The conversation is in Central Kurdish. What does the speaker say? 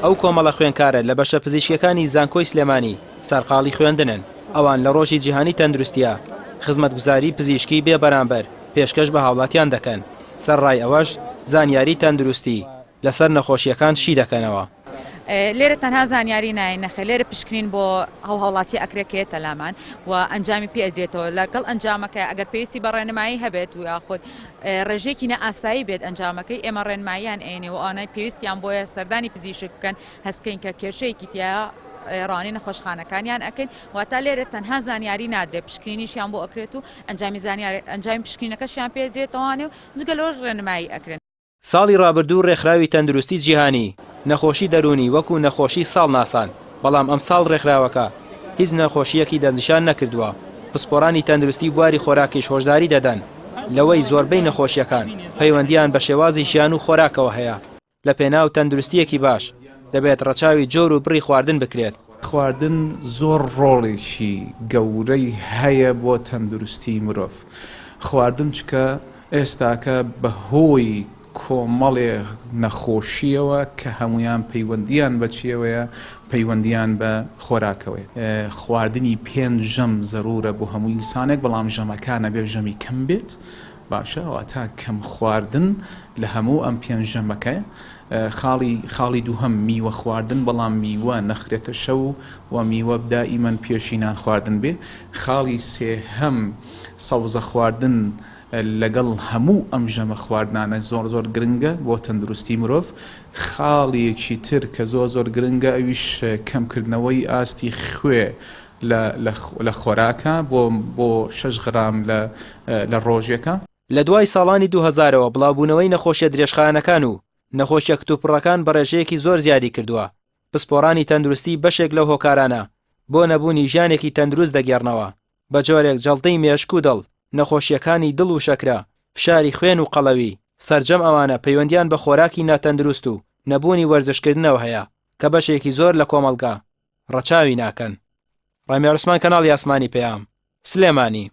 ئەو کۆمەڵە خوێندکارە لە بەشە پزیشکیەکانی زانکۆی سلێمانی سەرقاڵی خوێندنن، ئەوان لە ڕۆژی جیهانی تەندروستیە خزمەتگوزاری پزیشکی بێ بەرامبەر پێشکەش بە هاوڵاتیان دەکەن، سەرڕای ئەوەش زانیاری تەندروستی لەسەر نەخۆشیەکان شی دەکەنەوە. لێرە تەنها زانیاری ناین نەخێر لێرە پشکنین بۆ ئەو هاوڵاتیە ئەکرێت کە یەتە لامان و ئەنجامی پێ ئەدرێتەوە لەگەڵ ئەنجامەکە ئەگەر پێویستی بە ڕێنمایی هەبێت و یاخود ڕێژەیەکی نائاسایی بێت ئەنجامەکەی ئێمە ڕێنماییان ئەینێ و ئەوانەی پێویستیان بۆیە سەردانی پزیشک بکەن هەستکەین کە کێشەیەکی تایە ڕانی نەخۆشخانەکانیان ئەکەین واتا لێرە تەنها زانیاری نادرێت پشکنینیشیان بۆ ئەکرێت و ئەنجامی زانیاری ئەنجامی پشکنینەکەشیان پێ درێتەوانێ و جگە لەوەش ڕێنمایی ئەکرێن. ساڵی ڕابردوو ڕێکخراوی تەندروستی جیهانی نەخۆشی دەروونی وەکو نەخۆشی ساڵ ناساند، بەڵام ئەمساڵ ڕێکخراوەکە هیچ نەخۆشییەکی دەستنیشان نەکردووە، پسپۆڕانی تەندروستی بواری خۆراکیش هۆشداری دەدەن لەوەی زۆربەی نەخۆشییەکان پەیوەندییان بە شێوازی ژیان و خۆراکەوە هەیە، لەپێناو تەندروستییەکی باش دەبێت ڕەچاوی جۆر و بڕی خواردن بکرێت. خواردن زۆر ڕۆڵێکی گەورەی هەیە بۆ تەندروستی مرۆڤ، خواردن چکە ئێستاکە بە هۆی کۆمەڵێ نەخۆشییەوە کە هەموویان پەیوەندییان بە چییەوەیە، پەیوەندییان بە خۆراکەوەیە. خواردنی پێنج ژەم زەروورە بۆ هەموو ئینسانێک، بەڵام ژەمەکان ئەبێ ژەمی کەم بێت، باشە واتا کەم خواردن لە هەموو ئەم پێنج ژەمەکەیە. خاڵی خاڵی دووهەم میوە خواردن، بەڵام میوە نەخرێتە شەو و میوە دائیمەن پێشی نان خواردن بێ. خاڵی سێهەم سەوزە خواردن لەگەڵ هەموو ئەم ژەمە خواردنانە زۆر زۆر گرنگە بۆ تەندروستی مرۆڤ، خاڵێکی تر کە زۆر زۆر گرنگە ئەویش کەمکردنەوەی ئاستی خوێ لە لە خۆراکە بۆ بۆ شەش غرام لە لە ڕۆژێکا. لە دوای ساڵانی دوو هەزارەوە بڵاوبوونەوەی نەخۆشیە درێژخایەنەکان و نەخۆشیە کتوپڕەکان بە ڕێژەیەکی زۆر زیادی کردووە، پسپۆڕانی تەندروستی بەشێک لەو هۆکارانە بۆ نەبوونی ژیانێکی تەندروست دەگێڕنەوە، بە جۆرێک جەڵتەی مێشک و دڵ، نەخۆشییەکانی دڵ و شەکرە، فشاری خوێن و قەڵەوی، سەرجەم ئەوانە پەیوەندییان بە خۆراکی ناتەندروست و نەبوونی وەرزشکردنەوە هەیە، کە بەشێکی زۆر لە کۆمەڵگا ڕەچاوی ناکەن. ڕامیار عوسمان کەناڵی ئاسمانی پەیام، سلێمانی.